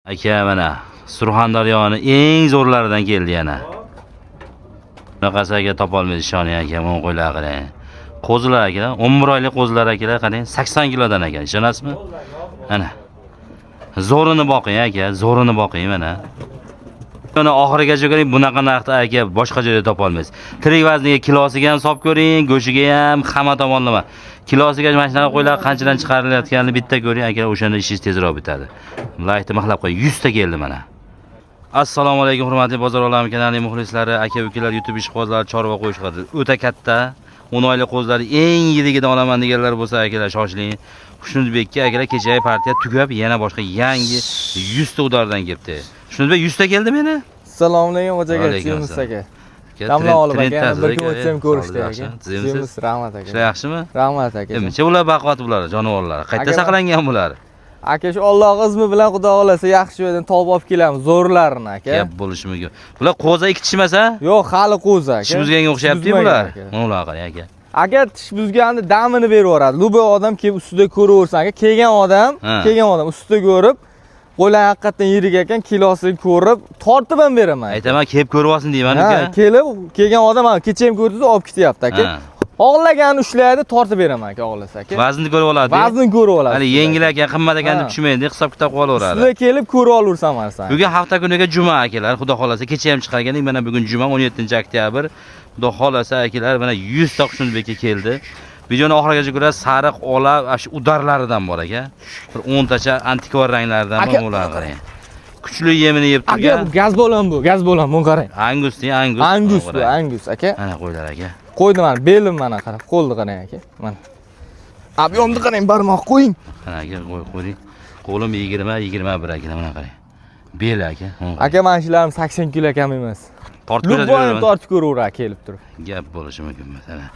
Aka, mana Surxondaryoni eng zo'rlaridan keldi yana. Bunaqasi aka topolmaysiz, ishoning aka, mana qo'ylar qarang. Qo'zilar aka, 11 oylik qo'zilar akalar qarang, 80 kilodan ekan, ishonasizmi? Ana. Zo'rini boqing aka, zo'rini boqing mana. Mana oxirigacha ko'ring, bunaqa narxda aka boshqa joyda topolmaysiz. Tirik vazniga kilosiga ham hisob ko'ring, go'shiga ham, hamma tomonlama. Kilosiga mana shunaqa qo'ylar qanchadan chiqarilayotganini bitta ko'ring aka, o'shanda ishingiz tezroq bitadi. Laykni mixlab qo'ying, 100 ta keldi mana. Assalomu alaykum, hurmatli Bozor olami kanalining muxlislari, aka ukalar, YouTube ishqibozlari, chorva qo'yishlar. O'ta katta 10 oylik qo'zilar eng yirigidan olaman deganlar bo'lsa akalar, shoshiling. Xushnudbekka akalar, kechagi partiya tugab, yana boshqa yangi 100 ta удар dan kelibdi. Xushnudbek, 100 ta keldi meni. Assalomu alaykum, hoji aka, Alaykum tuzukmisiz assalom. aka? Aka, Damla olib aka, yana trenddasiz bir kun aka, o'tsa ham ko'rishdik sog'lik aka. yaxshi, tuzukmisiz? Tuzukmisiz, rahmat aka. Ishlar yaxshimi? Rahmat aka. Emincha ular baquvvat bular, jonivorlar. Qayerda Aka, saqlangan bular? Aka, shu Alloh izmi bilan, Xudo xolasa, yaxshi joydan topib olib kelamiz, zo'rlarini aka. Gap bo'lishi mumkin. Bular qo'za ikki tish emas, ha? Yo'q, hali qo'zi aka. Tish buzganga o'xshayapti Buzmagan bular. aka. Mana ular qarang aka. Aka, tish buzganni damini berib yuboradi. Любой odam kelib ustida ko'raversin aka. Kelgan odam, kelgan odam ustida ko'rib, qo'ylar haqiqatdan yirik ekan, kilosini ko'rib, tortib ham beraman. Aytaman, kelib ko'rib olsin deyman Ha, uka. kelib, kelgan odam mana kecha ham ko'rdingiz, olib ketyapti aka. Xohlaganini ushlaydi, tortib beraman aka, xohlasa aka. Vaznini ko'rib oladi. Vaznini ko'rib oladi. Hali yengil ekan, qimmat ekan deb tushmaydi, hisob kitob qilib olaveradi. Ustida kelib ko'rib olaversan masalan. Bugun hafta kuniga juma akalar, xudo xolasa kecha ham chiqargandik, mana bugun juma, 17-oktyabr. Xudo xolasa akalar, mana 100 ta Xushnudbekka keldi. Videoni oxirigacha ko'rasiz, sariq, ola, shu удар laridan bor aka. Bir 10 tacha antikvar ranglaridan bor, Aka- ular qarang. Kuchli yemini yeb Aka, turgan. bu gaz bo'lon bu, gaz bo'lon, buni qarang. Angus deng, angus. Angus bu, Qarang. angus aka. Mana qo'ylar aka. Qo'ydi mana, belim mana qarab, qo'lni qarang aka. Mana. Объём ni qarang, barmoq qo'ying. Mana aka, qo'y, qo'ying. Qo'lim 20, 21 aka, mana qarang. Bel aka. Mana qarang. Aka, mana shularnim 80 kilo kam emas. Tortib ko'radi. Любой ni tortib ko'raveradi kelib turib. Gap bo'lishi mumkin masalan.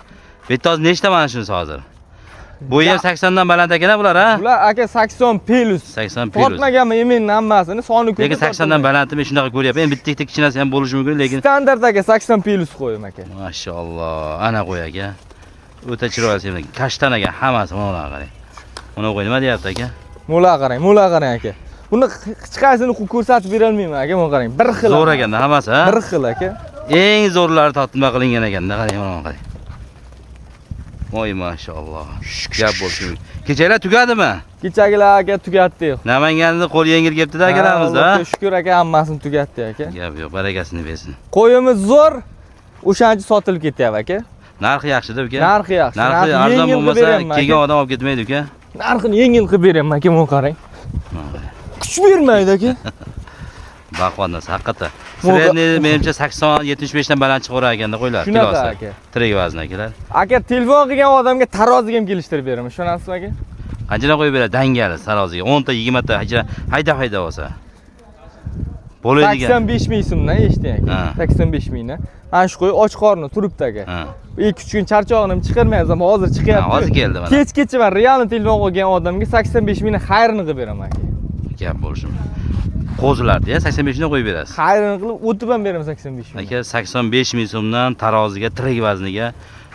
Bu yerda hozir nechta mana shunisi hozir? Bo'yi ham 80 dan baland ekan bular, ha? Bular aka 80 плюс. 80 плюс. Tortmaganman emin hammasini, soni ko'p. Lekin 80 dan balandmi, men shunaqa ko'ryapman. Endi bitta ikkita kichinasi ham bo'lishi mumkin, lekin Standart aka, 80 плюс qo'yim aka. Mashalloh. Ana qo'y aka. O'ta chiroyli semizlik. Kashtan aka hammasi, mana bunaqa qarang. Mana qo'y nima deyapti aka? Mo'la qarang, mo'la qarang aka. Buni hech qaysini ko'rsatib bera olmayman aka, buni qarang. Bir xil. Zo'r ekanda hammasi, ha? Bir xil aka. Eng zo'rlari taqdim qilingan ekanda, qarang, mana qarang. Voy mashalloh. Gap bo'lsin. Kechalar tugadimi? Kechagilar aka tugatdik. Namanganda qo'l yengil kelibdi-da akalarimiz, ha? Allohga shukur aka, hammasini tugatdik aka. Gap yo'q, barakasini bersin. Qo'yimiz zo'r, o'shancha sotilib ketyapti aka. Narxi yaxshi-da uka. Narxi yaxshi. Narxi Narxi arzon yengil qilib bo'lmasa, beryapman kelgan aka. odam olib ketmaydi uka. Narxini yengil qilib beryapman aka, buni qarang. Kuch bermaydi aka. Baquvvat narsa haqiqatda. Средний menimcha 80 75 dan baland chiqaverar ekanda qo'ylar Shunaqa kilosi. aka. Tirik vazni akalar. Aka, telefon qilgan odamga taroziga ham kelishtirib beraman, ishonasizmi aka? Qanchadan qo'yib beradi dangali taroziga? 10 ta, 20 ta haydab haydab olsa. Bo'ladigan. 85 ming so'mdan eshiting aka. 85 mingdan. Mana shu qo'y och qorni turibdi aka. 2-3 kun charchog'ini ham chiqarmayapmiz, ammo hozir chiqyapti. Ha, hozir keldi mana. Kechgacha man реально telefon qilgan odamga 85 mingni xayrini qilib beraman aka. Gap bo'lishi mumkin. Qo'zilarni ya 85 dan qo'yib berasiz. Xayrini qilib o'tib ham beraman 85 ming. Aka, 85 ming so'mdan taroziga tirik vazniga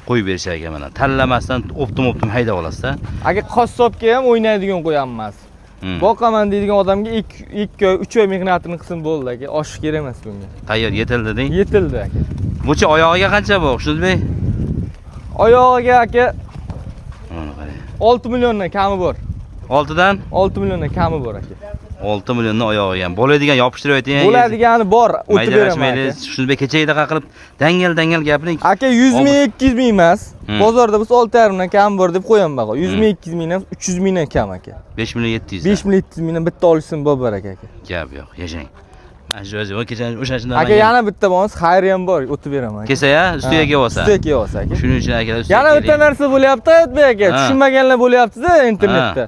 qo'yib berishar ekan mana. Tanlamasdan оптом оптом haydab olasizda. Aka, qassobga ham o'ynaydigan qo'y hammasi. Boqaman deydigan odamga 2 oy, 3 oy mehnatini qilsin bo'ldi aka. Oshiq kerak emas bunga. Tayyor yetildi deng. Yetildi aka. Buchi oyog'iga qancha bu, Xushnudbek? Oyog'iga aka Mana qarang. 6 milliondan kami bor. 6 dan 6 milliondan kami bor aka. 6 millionni oyog'iga ham. Bo'ladigan yopishtirib ayting. Bo'ladigani bor, o'tib beraman Maydalashmaylik. aka. Xushnudbek kechagidaqa qilib dangal dangal gapiring. Aka, 100 ming, 200 ming emas. Bozorda biz 6,5 dan kam bor deb qo'yaman baho. 100 ming, 200 mingdan, 300 mingdan kam aka. 5 million 700. 5 million 700 mingdan bitta olishsin bor aka aka. Gap yo'q, yashang. Mana shu o'zi kecha o'sha shundan Aka, yana bitta bo'lmasa xayri ham bor, o'tib beraman aka. Kelsa ya, ustiga kelib olsa. Ustiga kelib olsa aka. Shuning uchun akalar ustiga Yana bitta keling. narsa bo'lyapti, Aytbek aka. Tushunmaganlar bo'lyapti-da internetda.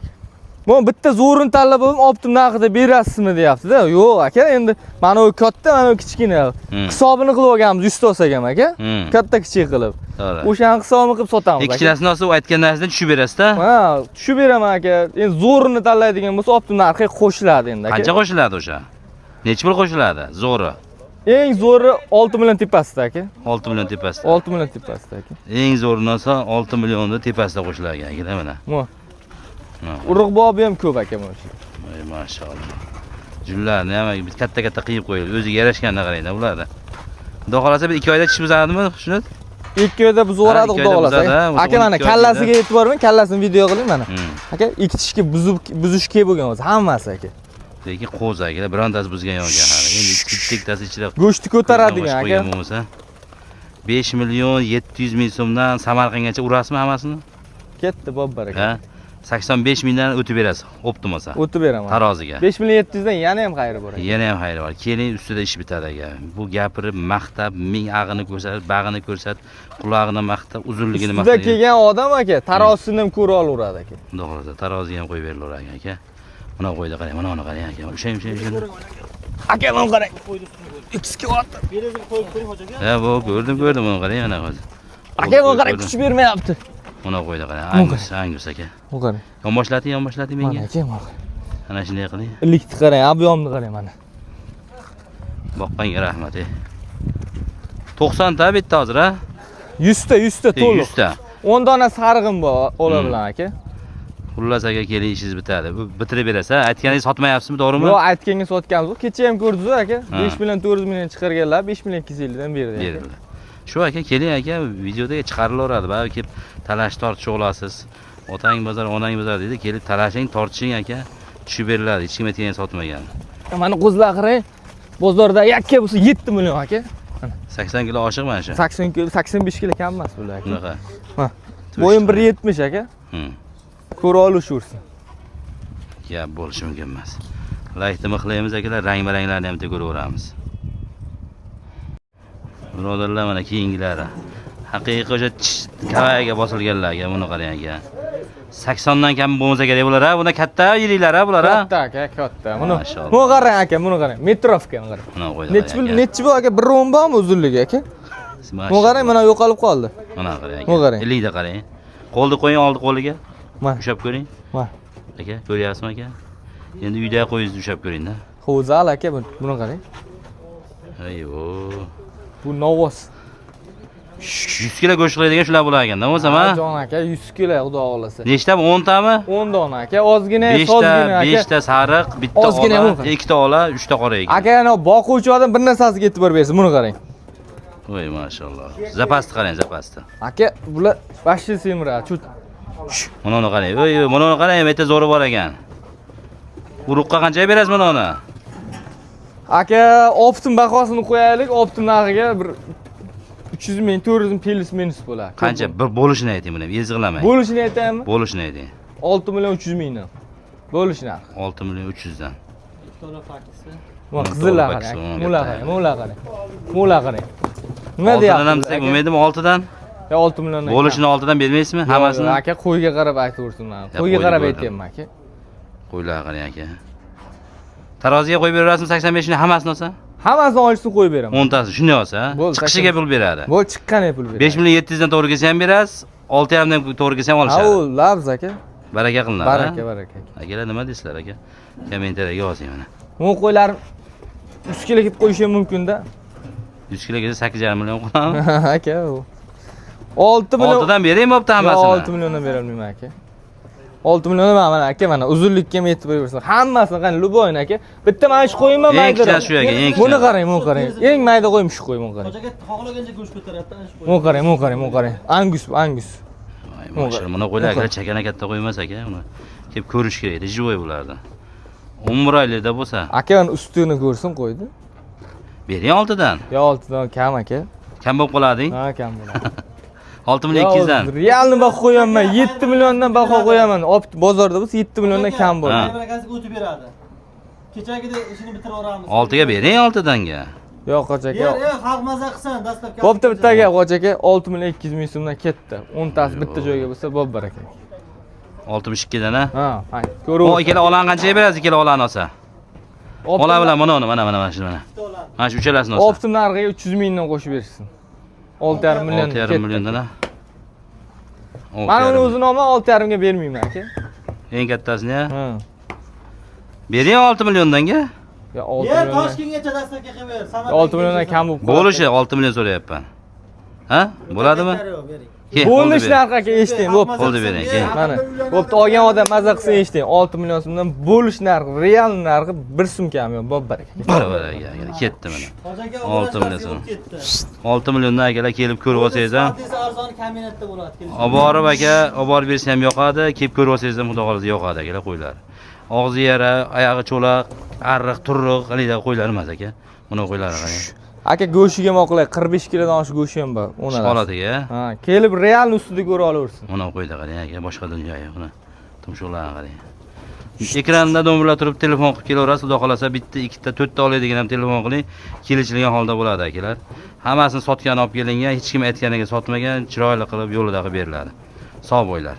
Bu bitta zo'rini tanlab olib, оптом narxida berasizmi deyapti-da. Yo'q aka, endi mana u katta, mana u kichkina. Hisobini qilib olganmiz 100 ta olsak ham aka. Katta kichik qilib. To'g'ri. O'shani hisobini qilib sotamiz aka. Ikkinchisi olsa, u aytgan narsadan tushib berasiz-da. Ha, tushib beraman aka. Endi zo'rini tanlaydigan bo'lsa, оптом narxi qo'shiladi endi aka. Qancha qo'shiladi o'sha? Necha pul qo'shiladi? Zo'ri. Eng zo'ri 6 million tepasida aka. 6 million tepasida. 6 million tepasida aka. Eng zo'ri narsa 6 millionni tepasida qo'shilgan aka mana. Mo. Ha. Urug' bobi ham ko'p aka mana shu. Voy, mashalloh. Junlarni ham katta-katta qiyib qo'yildi. O'ziga yarashganini qarang-da bularni. Xudo xolasa bir 2 oyda tish buzadimi, shuni? 2 oyda buzib yuboradi, Ha, xudo 2 oyda xolasa. buzadi, ha, Aka, mana 12 oyda. Kallasiga e'tibor bering, kallasini video qiling mana. Aka, ikki tishga buzib buzish kerak bo'lgan o'zi hammasi, aka. Lekin qo'zi aka, birontasi buzgan yo'q ekan hali. Endi bitta-ikkitasi ichida Go'shtni ko'taradigan, aka. Qo'ygan bo'lmasa 5 million 700 ming so'mdan Samarqandgacha urasizmi hammasini? Ketdi, bobbar aka. Ha? 85 mingdan o'tib berasiz, оптом olsa. O'tib beraman. Taroziga. 5 million 700 dan yana ham xayri bor, aka. Yana ham xayri bor. Keling, ustida ish bitadi, aka. Bu gapirib, maqtab, ming ag'ini ko'rsatib, bag'ini ko'rsatib, qulog'ini maqtab, uzunligini Ustida maqtab. Kelgan odam, aka, tarozisini ham ko'ra olaveradi, aka. Xudo xohlasa taroziga ham qo'yib berilaveradi, aka. Mana qo'ydi, qarang, mana uni qarang, aka. Ushlang, ushlang, ushlang. Aka, mana qarang. X kelyapti. Berezini qo'yib ko'ring, hoji aka. Ha, bu ko'rdim, ko'rdim, uni qarang, mana hozir. Aka, mana qarang, kuch bermayapti. Mana qo'ydi, qarang. Angus, Angus, aka. Bu qarang. Yonboshlating, yonboshlating Mana, menga. aka, mana. Ana shunday qiling. Ilikni qarang, объём ni qarang mana. Boqqanga rahmat, ey. 90 ta bitta hozir, ha? 100 ta, 100 ta to'liq. 100 ta. 10 dona sarig'im bor, ola bilan, aka. Xullas, aka, keling, ishingiz bitadi. Bu bitirib berasiz, ha? Aytganingiz sotmayapsizmi, to'g'rimi? Yo'q, aytganga sotganmiz. Kecha ham ko'rdingiz, aka. Ha. 5 million 400 million chiqarganlar, 5 million 250 dan berdi, aka. Berildi. Shu, aka, keling, aka, videoda chiqarilaveradi. Baribir kelib talash tortisha olasiz. Otang bozor, onang bozor deydi. Kelib talashing, tortishing, aka, tushib beriladi. Hech kim aytgan sotmagan. Mana qo'zilar qarang. Bozorda yakka bo'lsa 7 million, aka. 80 kilo oshiq mana shu. 80 kilo, 85 kilo kam emas bular, aka. Bunaqa. Ha. Bo'yim 1.70, aka. Ko'ra olishaversin. Gap bo'lishi mumkin emas. Laykni mixlaymiz, akalar, rang-baranglarni ham bitta ko'raveramiz. Birodarlar, mana keyingilari. Haqiqiy o'sha tish kavaga bosilganlar, aka, buni qarang, aka. 80 dan kam bo'lmasa kerak bular, ha? Bunda katta yiringlar, ha, bular, ha? Katta, aka, katta. Buni Mashalloh. buni qarang, aka, buni qarang. Метровка buni qarang. Mana qo'ydi. Nechi pul, nechi bu, aka? 1.10 bormi uzunligi, aka? Buni qarang, mana yo'qolib qoldi. Mana qarang, aka. Buni qarang. Ilikda qarang. Qo'lni qo'ying oldi qo'liga. Mana, Ushlab ko'ring. mana. Aka, ko'ryapsizmi, aka? Endi uyda qo'yingiz, ushlab ko'ring-da. Xo'zal, aka, buni qarang. Ayvo. Bu novvos. 100 kilo go'sht qiladigan shular bo'lar ekanda, bo'lsam, ha? Jon, aka, 100 kilo, xudo xohlasa. Nechtami? 10 tami? 10 dona, aka, ozgina, 5 ta, sozgina, aka. 5 ta sariq, bitta Ozgina ola, bu. ikkita ola, 3 ta qora ekan. Aka, ana boquvchi odam bir narsasiga e'tibor bersin, buni qarang. Voy, mashalloh. Запас ni qarang, запас ni. Aka, bular вообще semiradi. Chut. Mana uni qarang. Voy, voy, mana uni qarang, bitta zo'ri bor ekan. Urug'qa qanchaga berasiz mana uni? Aka, оптом bahosini qo'yaylik, оптом narxiga bir 300 ming, 400 ming плюс минус bo'ladi. Qancha? Bir bo'lishini ayting buni, ezig'lamang. Bo'lishini aytaymi? Bo'lishini ayting. 6 million 300 mingdan. Bo'lish narxi. 6 million 300 dan. Mana qizillar To'g'ri, qarang. pakisi, Mulla katta. Qarang, mulla qarang. Mulla qarang. Nima Oltidan deyapti? ham desak bo'lmaydimi, 6dan? Ya 6 milliondan. Bo'lishini 6dan bermaysizmi? Hammasini? Aka, qo'yga qarab aytaversin mana. Ya, Qo'yga qo'yni qarab ko'rdim. aytyapman, aka. Qo'ylar qarang, aka. Taroziga qo'yib beraverasizmi 85 ni hammasini olsa? Hammasini olishni qo'yib beraman. 10 tasi shunday olsa, Bo'ldi, chiqishiga 80 pul beradi. Bo'l, chiqqan pul beradi. 5 million 700 dan to'g'ri kelsa ham berasiz, 6,5 dan to'g'ri kelsa ham Ha, olishadi. u labz, aka. Baraka qilinadi. Baraka, baraka. Akalar, nima deysizlar, aka? Kommentariyaga yozing mana. Bu qo'ylar 100 kilo kelib qo'yishi ham mumkin-da. 100 kilo kelsa 8,5 million qilamiz. Aka, u 6 million. 6dan beraymi bo'pti Yo'q, hammasini? 6 milliondan bera olmayman, aka. 6 milliondan mana, aka, mana uzunlikka ham yetib beraversin. Hammasini qarang, любой ni, aka. Bitta mana shu qo'yimman Eng mayda. kichkinasi shu, aka, eng Buni kichkinasi. qarang, buni qarang. Eng mayda qo'yim shu qo'y, buni qarang. Hoji aka xohlagancha go'sht ko'taryapti, ana shu qo'y. Buni qarang, buni qarang, buni qarang. Angus bu, Angus. Voy, mashalloh, buni qo'ylar, aka, chakana katta qo'y emas, aka, uni kelib ko'rish kerak edi, живой bularni. 11 oylikda bo'lsa, Aka, mana ustini ko'rsin qo'ydi. Bering 6dan. Yo, 6 dan kam, aka. Kam bo'lib qolading. Ha, kam bo'ladi. 6 million 200 dan. Реальный baho qo'yaman, 7 milliondan baho qo'yaman. Опт bozorda bo'lsa 7 milliondan kam bo'ladi. Ha. Akasiga o'tib beradi. Kechagida ishini bitirib yuboramiz. 6ga bering 6danga. Yo'q, qoch aka. Yer, yer, xalq maza qilsin, dastlabki. Bo'pti, bitta gap, qoch aka, 6 million 200 ming so'mdan ketdi. 10 tasi bitta joyga bo'lsa, bo'p baraka. 62 dan, ha? Ha, ha, ko'raver. O, ikkala olani qanchaga berasiz, ikkala olani olsa? Ola bilan mana uni, mana mana mana shuni mana. Mana shu uchalasini olsa. Оптом narxiga 300 mingdan qo'shib berishsin. 6,5 million. 6,5 milliondan, ha? Mana uni o'zini olma, 6,5 ga bermayman, aka. Eng kattasini, ha? Ha. Bering 6 milliondanga. Ya 6 Yer million. Toshkentgacha dastlabki qilib ber. 6 milliondan kam bo'lib qoladi. Bo'lishi 6 million so'rayapman. Ha? Bo'ladimi? Bering. Kel, Bo'linish qo'lni ber. Narxi aka, eshiting, bo'pti. Qo'lni bering, kel. Mana, bo'pti, olgan odam maza qilsin, eshiting. 6 million so'mdan bo'lish narxi, real narxi 1 so'm kam yo'q, bobbar aka. Barobar aka, aka, ketdi mana. Hoji aka 6 million so'm. Ketdi. 6 milliondan akalar kelib ko'rib olsangiz ham Sifatli arzon kombinatda bo'ladi. Kelishib. olib borib aka, olib borib bersa ham yoqadi, kelib ko'rib olsangiz ham xudo xohlasa yoqadi akalar qo'ylar. Og'zi yara, oyog'i cho'laq, arriq, turriq, haligi qo'ylar emas aka. Buni qo'ylari qarang. Aka, go'shiga moqlay, 45 kilodan oshiq go'shi ham bor. Shu O'nalasi. holatiga. Ha, kelib real ustida ko'ra olaversin. Mana qo'ydi qarang aka, boshqa dunyo yo'q. Mana tumshuqlarni qarang. Ekranda nomerlar turib telefon qilib kelaverasiz, xudo xohlasa bitta, ikkita, to'rtta oladigan ham telefon qiling, kelishilgan holda bo'ladi akalar. Hammasini sotgan olib kelingan, hech kim aytganiga sotmagan, chiroyli qilib yo'lida qilib beriladi. Sog' bo'linglar.